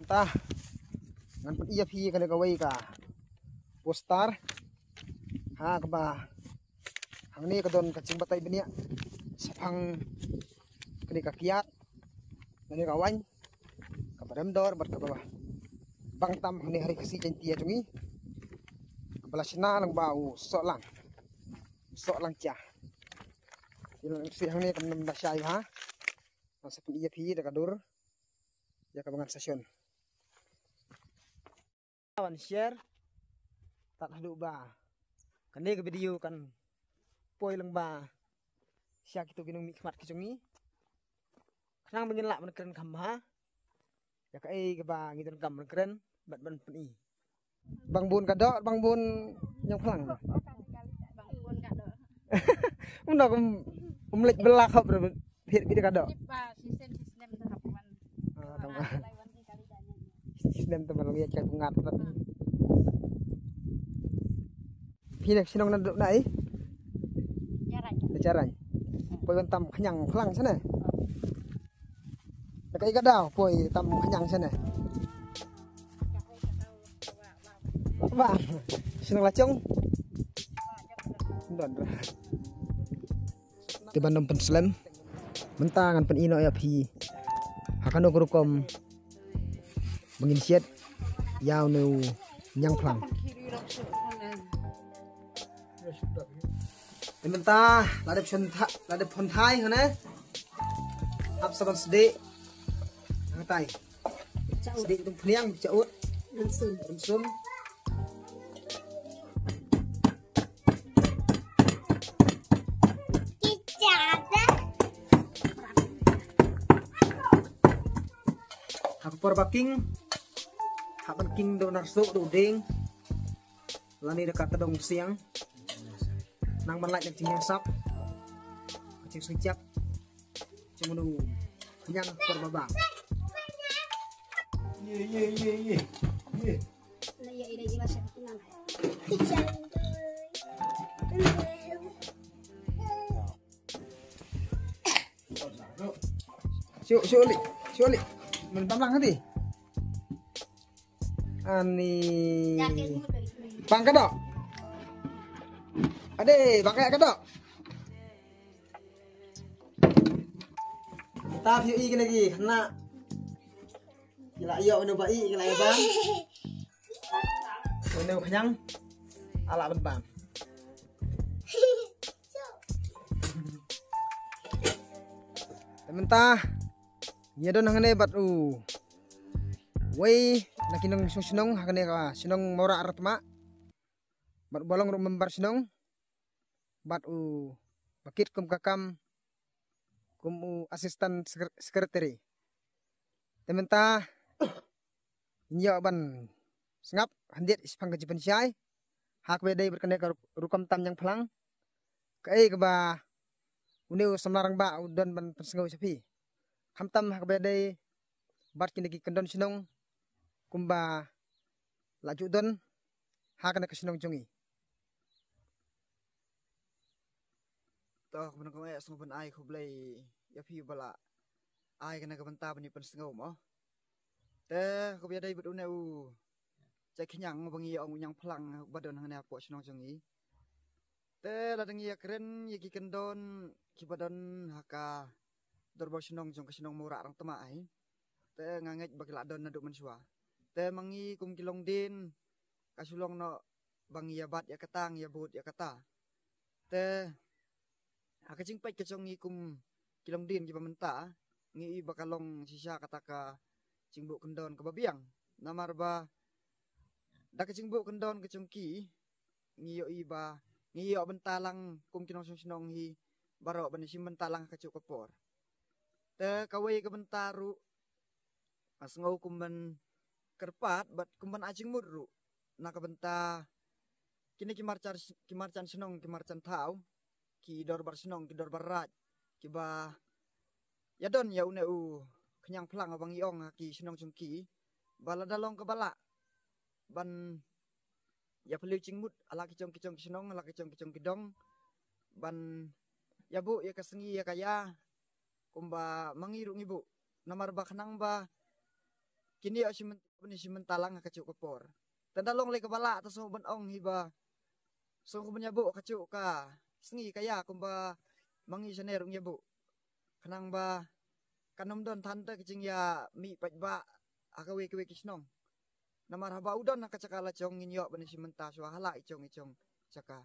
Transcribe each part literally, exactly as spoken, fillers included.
Ta ngan pyni ïa phi kane kawei ka poster ha kaba hangne ka don ka jingbatai bniah shaphang kane ka kiad, kane ka waiñ kaba rem dor bad kaba bang tam hangne ha Ri Khasi Jaiñtia jong ngi, kaba la shna lang ba u Sohlang, u Sohlang Chia. Ïa lang si hangne kam nam ba shai ha. Ngan sa pyni ïa phi da ka dur ïa kaba ngan sa shon. Wan share tad haduh ba kane ka video kan poi lang ba sha kito ki nongmihkhmat ki jong ngi. Khnang ba ngin lah ban kren kham bha ïa kaei kaba ngi donkam ban kren bad ban pyni. Bang bun ka doh, bang bun ñiangphlang. Bang bun ka doh. Um doh um, um leit bela khop re. Phit phit ka doh. Tip ba shisnem shisnem tu hap wan. Ah, tang ba. Lai wan ki kali janya. Shisnem tu ba long ïa ka tu ngat rat. Phi ne shnong na doh na ai? Jarai. Na Jarai. Poi wan tam khñiang phlang sene. Na kaei ka daw poi tam khñiang sene. Ba shnong la chong. Don ra. Te ban ym pynslem, mynta ngan pyni noh ïa phi ha kano ka rukom ba ngin siat ïa une u ñiangphlang. Te mynta la dep shon tha-, la dep phon thai hane. Hap sa ban sdei. Hangtai. Sdei tung phniang, chaut. Rynsun. Rynsun. Ha ka por ba king, hap ban king da u narsuk da u dieng. Lane da ka tdong siang. Nang ban lait da ka jingïasap, ka jingsngewsih jong u ñiangphlang por ba bang. Ye, ye, ye, ye. Ye. Shu, shu li, shu li. Mun tam lang hati. Ani. Bang ka doh. Ade, bang ka doh. Ta phi i kena ki, kena. Ki la ïoh une ba i, ki la ïoh ba. Une u khñiang. Ala ban bam. Te mynta ngi don hangne bad u wei na ki nongshong shnong ha kane ka shnong Mawrah Rangtma. Bad u ba long ruh member shnong bad u ba kit kum ka kam kum u assistant secre-, secretary. Te mynta ngin ïoh ban sngap khyndiat shaphang ka jingpynshai ha kaba ïadei bad kane ka ru-, rukom tam ñiangphlang. Kaei kaba une u samla rangbah u don ban pynsngew sha phi. Khamtam ha kaba ïadei bad kine ki kyndon shnong kumba la ju don ha kane ka shnong jong ngi. To, kumba nang kumba sngewbha ban ai khublei ïa phi ba la ai kane ka bynta ban ïa pynsngew mo. Te kaba ïadei bad une u jait khñiang ba ngi ong u ñiangphlang ba don hangne hapoh shnong jong ngi. Te lada ngi ïa kren ïa ki kyndon kiba don ha ka dorbar shnong jong ka shnong Mawrah Rangtma ai. Te nga ngeit ba ki la don naduh mynshuwa. Te ma ngi kum ki longdien ka shu long noh ba ngi ïa bat ïa kata, ngi ïa bud ïa kata. Te ha ka jingpeit ka jong ngi kum ki longdien kiba mynta, ngi i ba ka long shisha kata ka jingbuh kyndon kaba biang. Namar ba da ka jingbuh kyndon ka jong ki, ngi ïohi ba ngi ïoh bynta lang kum ki nongshong shnong hi baroh ban ïashim bynta lang ha kajuh ka por. Te kawei ka bynta ruh nga sngew kum ban kyrpad bad kum ban ai jingmut ruh na ka bynta kine ki marjan, ki marjan shnong, ki marjan thaw, ki dorbar shnong, ki dorbar raid kiba ïa don ïa une u khñiang phlang ba ngi ong ha ki shnong jong ki, ba lada long kaba lah ban ïa pynliew jingmut ha la ki jong ki jong ki shnong, ha la ki jong ki jong ki dong, ban ïa buh ïa ka sngi ïa ka ïa kumba ma ngi ruh ngi buh. Namar ba khnang ba kine ïa shi mynta, bani shi mynta lang ha ka juh ka por. Tang da long lei kaba lah ta song ban ong hi ba song kumban ïa buh ka juh ka sngi ka ïa kumba ma ngi shane ruh ngi ïa buh. Khnang ba kan ym don than ta ka jingïa mih pat ba ha kawei kawei ki shnong. Namar haba u don ha ka jaka la jong ngin ïoh bani shi mynta shuwa ha la i jong i jong jaka.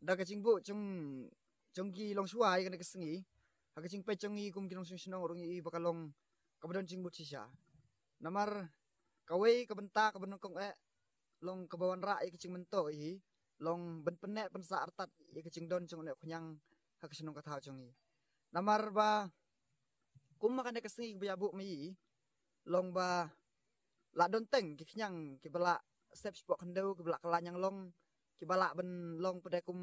Da ka jingbuh jong jong ki longshuwa ïa kane ka sngi, ha ka jingpeit jong ngi kum ki nongshong shnong ruh ngi i ba ka long kaba don jingmut shisha. Namar kawei ka bynta kaba nyngkong eh long kaba wanrah ïa ka jingmyntoi hi long ban pynneh pynsah artat ïa ka jingdon jong une u khñiang ha ka shnong ka thaw jong ngi. Namar ba kum ma kane ka sngi ba ïa buh ma i long ba la don teng ki khñiang kiba la sep shapoh khyndew, kiba la kylla ñianglong, kiba la ban long pat de kum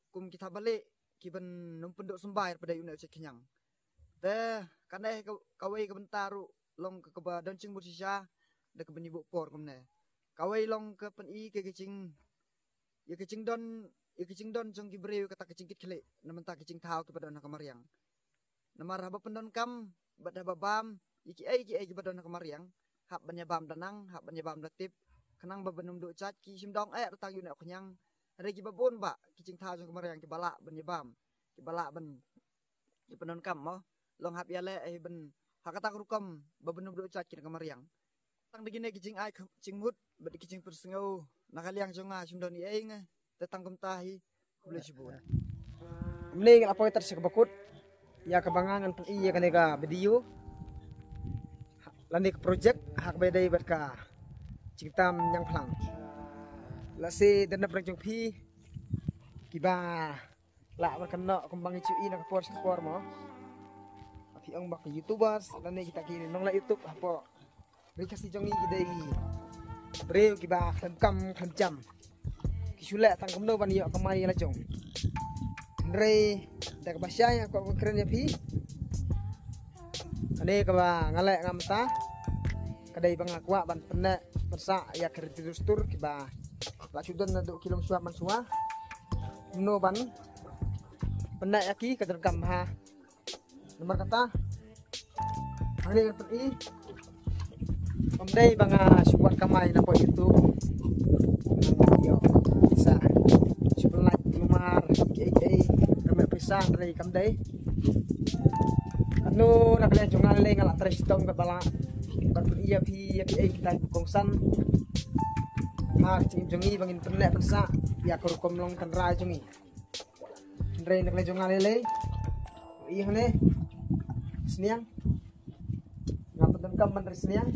kum ki thapbalieh kiban ym pynduh symbai pat de une u jait khñiang. Te kane ka, kawei ka bynta ruh long ka kaba don jingmut shisha da kaba ngi buh por kumne. Kawei long ka pyni ka ka jing ïa ka jingdon, ïa ka jingdon jong ki briew kata ka jingkitkhlieh na bynta ki jingthaw kiba don ha ka mariang. Namar haba pyndonkam bad haba bam ïa kiei kiei kiba don ha ka mariang, hap ban ïa bam da nang, hap ban ïa bam da tip, khnang ba ban ym duh jait ki shim dong eh tang ïa une u khñiang. Hynrei kiba bun ba ki jingthaw jong ka mariang kiba lah ban ïa bam, kiba lah ban ïa pyndonkam mo, long hap ïaleh hi ban ha kata ka rukom ba ban ym duh jait ki na ka mariang. Tang da kine ki jingai jingmut bad ki jingpynsngew na ka liang jong nga shim don ei ei nga. Te tang kumta hi, khublei shibun. Mne ngi la poi tar sha kaba kut ïa kaba nga ngan pyni ïa kane ka video lane ka project ha kaba ïadei bad ka jingtam ñiangphlang. Lehse don na pdeng jong phi kiba lah ban kynnoh kumba ngi ju i na ka por sha ka por mo. Phi ong ba ki YouTubers lane kita ki nongleh YouTube hapoh ri Khasi jong ngi ki dei ki briew kiba khlem kam khlem jam. Ki shu leh tang kumno ban ïoh kamai la jong. Hynrei da kaba shai nga kwah ban kren ïa phi. Kane kaba nga leh nga mynta ka dei ba nga kwah ban pynneh pynsah ïa ka riti dustur kiba la shu don naduh ki longshuwa manshuwa. Kumno ban pynneh ïa ki ka donkam bha. Namar kata hangne ngan pyni. Kam dei ba nga shu wad kamai na pdeng YouTube. Ïoh pisa, shu pynlait kulmar kiei kiei, ka mih pisa hynrei kam dei. Katno na ka liang jong nga lei nga la trei shitom bad ba la ban pyni ïa phi ïa kiei kiei kita ki kongsan. Ha ka jingim jong ngi ba ngin pynneh pynsah ïa ka rukom long tynrai jong ngi. Hynrei na ka liang jong nga lei lei, i hangne sniang. Nga pyndonkam ban ri sniang.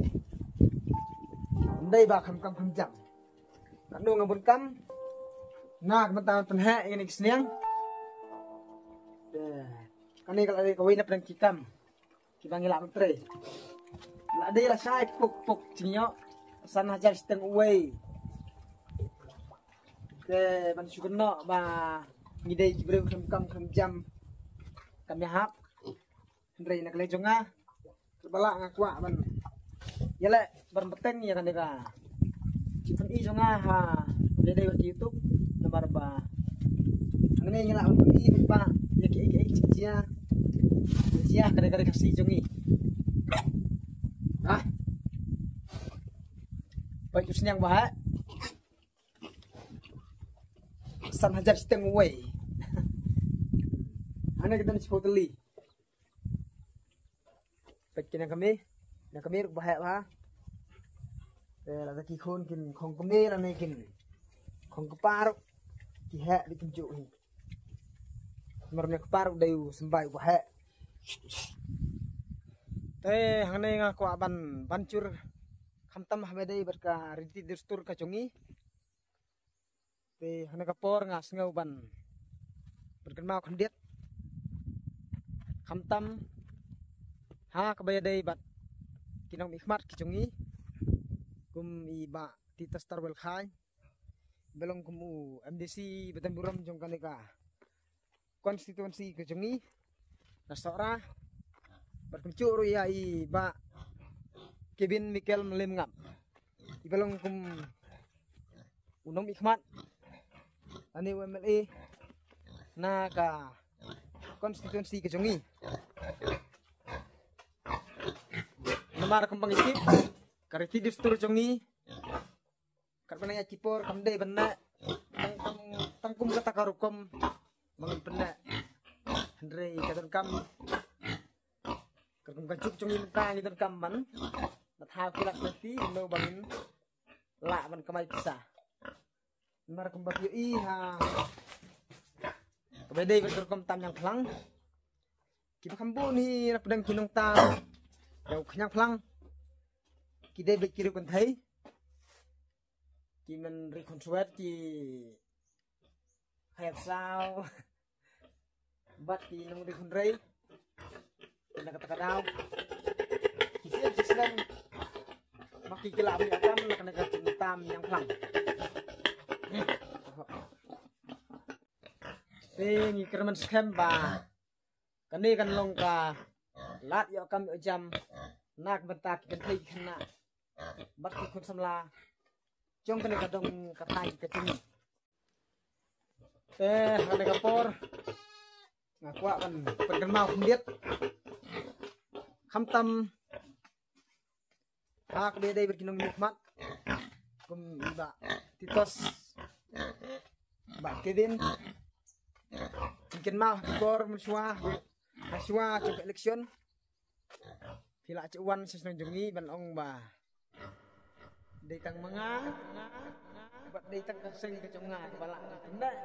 Ym dei ba kham kam kham jam. Katno nga bun kam, nga ka mynta ban pynheh ïa kane ka sniang. Te kane ka la dei kawei na pdeng ki kam kiba ngi lah ban trei. La dei la shai puk puk jingïoh san hajar shiteng uwei. Te ban shu kynnoh ba ngi dei ki briew khlem kam khlem jam kam ïahap. Hynrei na ka liang jong nga, kaba lah nga kwah ban ïaleh ban bteng ïa kane ka jingpyni jong nga ha kaba ïadei bad YouTube. Namar ba hangne ngi lah ban pyni bad ba ïa kiei kiei ki jingjia, jingjia kane ka ri Khasi jong ngi. Ah, peit u sniang ba heh. San hajar shiteng uwei. Hangne ka don shiphew tylli. Peit ki nongkmie, nongkmie ruh ba heh bha. Te lada ki khun kin khong kmie lane kin khong kpa ruh ki heh beit kumjuh hi. Namar une u kpa ruh dei u symbai uba heh. Te hangne nga kwah ban, ban jur khamtam ha kaba ïadei bad ka riti dustur ka jong ngi. Te hangne ka por nga sngew ban, ban kynmaw khyndiat khamtam ha kaba ïadei bad ki nongmihkhmat ki jong ngi, kum i Bah Titus Tarwel Chyne ba long kum u MDC ba don burom jong kane ka constituency ka jong ngi na Sohra. Bad kumjuh ruh ïa i Bah Kevin Michael Mylliemngap, iba long kum u nongmihkhmat lane u MLA na ka constituency ka jong ngi. Namar kumba ngi tip, ka riti dustur jong ngi, kat ba nang ïa ki por kam dei ban neh tang, tang, tang kum kata ka rukom ba ngin pynneh. Hynrei ka donkam, ka rukom ka juk jong ngi mynta ngi donkam ban, na thaw ki lad lynti, kumno ba ngin lah ban kamai pisa. Namar kumba phi ïohi ha kaba dei bad ka rukom tam ñiangphlang, kiba kham bun hi na pdeng ki nongtam ïa u khñiang phlang ki dei bad ki riew kynthei, ki men ri khun swet, ki khaya saw bad ki nongri khunrei. Kane kata ka daw ki sien ki sien ma ki ki la bri atam na kane ka jingtam ñiangphlang. Te ngi kyrmen skhem ba kane kan long ka lad ïoh kam ïoh jam na ka bynta ki kynthei ki khynnah bad ki khun samla jong kane ka dong ka thaiñ ka jong ngi. Te ha kane ka por nga kwah ban pynkynmaw khyndiat, khamtam ha kaba dei bad ki nongmihkhmat kum i Bah Titos, Bah Kevin, pynkynmaw ha ki por mynshuwa, ha shuwa jong ka election phi la ju wan sha shnong jong ngi ban ong ba dei tang ma nga bad dei tang ka seng ka jong nga kaba lah ban pynneh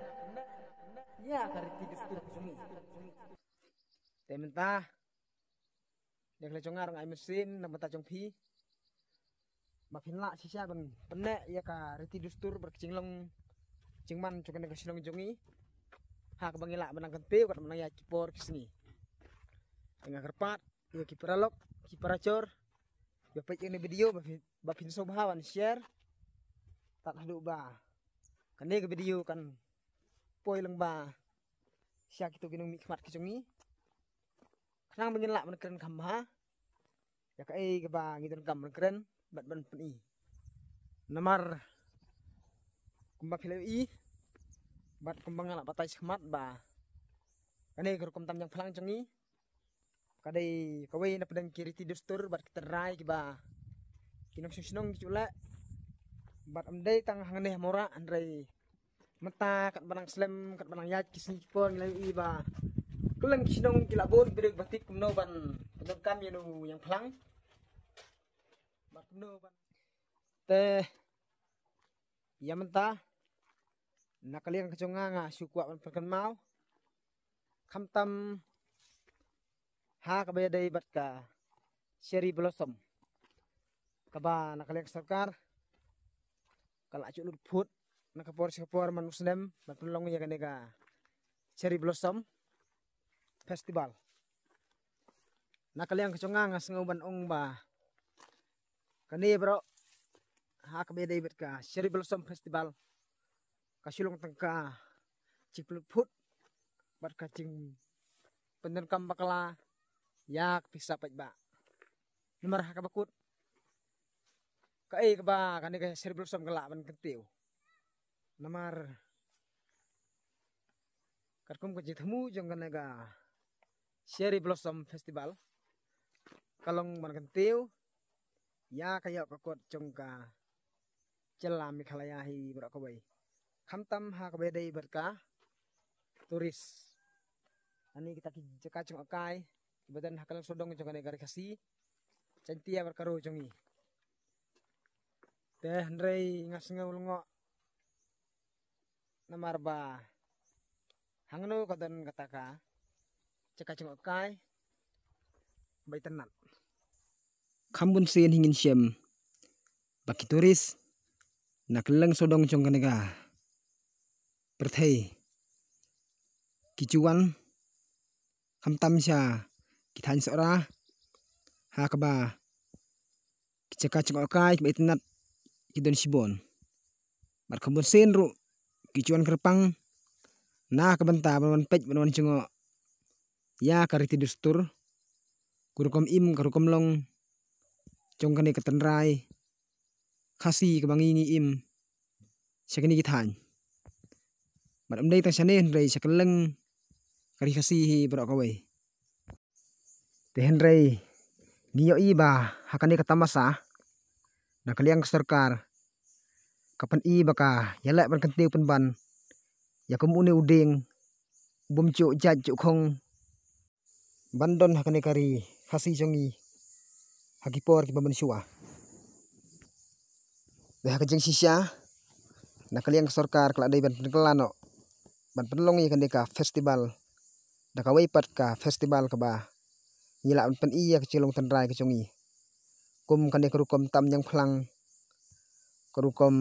ïa ka riti dustur ka jong ngi. Te mynta dei ka la jong nga rong ai mynsiem na bynta jong phi ba phin lah shisha ban pynneh ïa ka riti dustur bad ka jinglong jingman jong kane ka shnong jong ngi ha kaba ngi lah ban nang kyntiew kat ban nang ïa ki por ki sngi. Te nga kyrpad ïa ki paralok ki parajor ba peit ïa kane video ba phin, ba phin sngewbha ban share tad haduh ba kane ka video kan poi lyngba sha kito ki nongmihkhmat ki jong ngi, khnang ba ngin lah ban kren kham bha ïa kaei kaba ngi donkam ban kren bad ban pyni. Namar kumba phi la ïohi bad kumba nga la batai shakhmat ba kane ka rukom tam ñiangphlang jong ngi ka dei kawei na pdeng ki riti dustur bad ki tynrai kiba ki nongshong shnong ki ju leh. Bad ym dei tang hangne ha Mawrah hynrei mynta kat ba nang slem kat ba nang ïaid ki sngi ki por ngi la ïohi ba kylleng ki shnong ki la bun ki dei ba tip kumno ban pyndonkam ïa u ñiangphlang bad kumno ban. Te ïa mynta na ka liang ka jong nga nga shu kwah ban pynkynmaw khamtam ha kaba ïadei bad ka cherry blossom kaba na ka liang ka sorkar ka la ju lut phut na ka por sha ka por man u snem ban pynlong ïa kane ka cherry blossom festival. Na ka liang ka jong nga nga sngew ban ong ba kane baroh ha kaba ïadei bad ka cherry blossom festival ka shu long tang ka jingpynlut phut bad ka jingpyndonkam bakla ïa ka pisa paidbah. Namar ha kaba kut kaei kaba kane ka cherry blossom ka lah ban kyntiew. Namar katkum ka jingthmu jong kane ka cherry blossom festival ka long ban kyntiew ïa ka ïoh ka kot jong ka jylla Meghalaya hi baroh kawei, khamtam ha kaba ïadei bad ka tourist. Ani kita ki jaka jngohkai kiba don ha kylleng sawdong jong kane ka ri Khasi, Jaintia bad ka Garo jong ngi. Te hynrei nga sngew lyngngoh namar ba hangno ka don kata ka jaka jngohkai ba itynnat. Kham bun sien hi ngin shem ba ki tourist na kylleng sawdong jong kane ka pyrthei ki ju wan khamtam sha ki thaiñ Sohra ha kaba ki jaka jngohkai kiba itynnat ki don shibun. Bad kham bun sien ruh ki ju wan kyrpang na ka bynta ban wan peit ban wan jngoh ïa ka riti dustur, ka rukom im ka rukom long jong kane ka tynrai Khasi kaba ngi ngi im sha kine ki thaiñ. Bad ym dei tang shane hynrei sha kylleng ka ri Khasi hi baroh kawei. Te hynrei ngi ïohi ba ha kane ka tamasa na ka liang ka sorkar ka pyni ba ka ïaleh ban kyntiew pynban ïa kum une u dieng u bym ju jait ju khong ban don ha kane ka ri Khasi jong ngi ha ki por kiba mynshuwa. Te ha ka jingshisha na ka liang ka sorkar ka la dei ban pynkylla noh ban pynlong ïa kane ka festival da kawei pat ka festival kaba ngi lah ban pyni ïa ka jinglong tynrai ka jong ngi, kum kane ka rukom tam ñiangphlang, ka rukom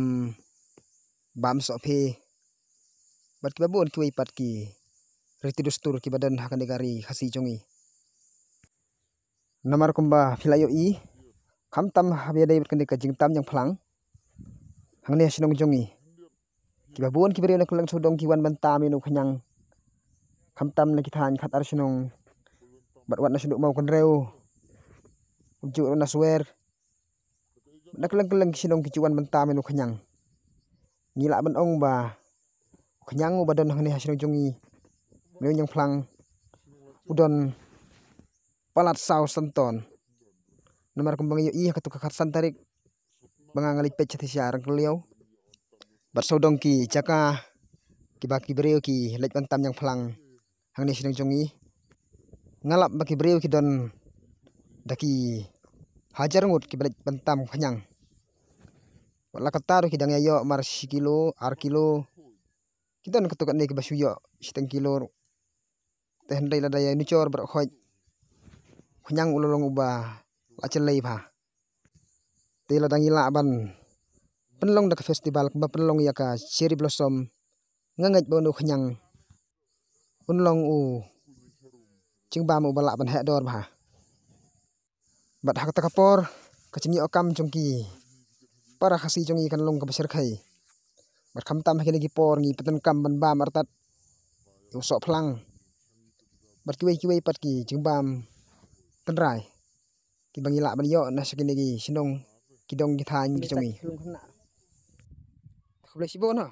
bam sohphe bad kiba bun kiwei pat ki riti dustur kiba don ha kane ka ri Khasi jong ngi. Namar kumba phi la ïohi, khamtam haba ïadei bad kane ka jingtam ñiangphlang hangne ha shnong jong ngi, kiba bun ki briew na kylleng sawdong ki wan ban tam ïa u khñiang, khamtam na ki thaiñ Khatar Shnong bad wat na shnong Mawkynrew, u ju na Swer, na kylleng kylleng ki shnong ki ju wan ban tam ïa u khñiang. Ngi lah ban ong ba u khñiang uba don hangne ha shnong jong ngi, une u ñiangphlang, u don palat saw san ton. Namar kumba ngi ïohi ha katu ka khatsan tarik ba nga nga leit peit sha Rangkylliaw bad sawdong ki jaka kiba ki briew ki leit ban tam ñiangphlang hangne shnong jong ngi, nga lap ba ki briew ki don da ki hajar ngut kiba leit ban tam khñiang. Wat la katta ruh ki dang ïa ïoh mar shi kilo, ar kilo. Ki don katto katne kiba shu ïoh shiteng kilo ruh. Te hynrei lada ïa nujor baroh khoit, u khñiang u la long uba la jyllei bha. Te lada ngi lah ban pynlong da ka festival kumba pynlong ïa ka cherry blossom, nga ngeit ba une u khñiang un long u jingbam uba lah ban heh dor bha. Bad ha kata ka por ka jingïoh kam jong ki para Khasi jong ngi kan long kaba shyrkhei. Bad khamtam ha kine ki por ngi pyndonkam ban bam artat ïa u sohphlang bad kiwei kiwei pat ki jingbam tynrai kiba ngi lah ban ïoh na sha kine ki shnong, ki dong ki thaiñ ki jong ngi. Khublei shibun ha.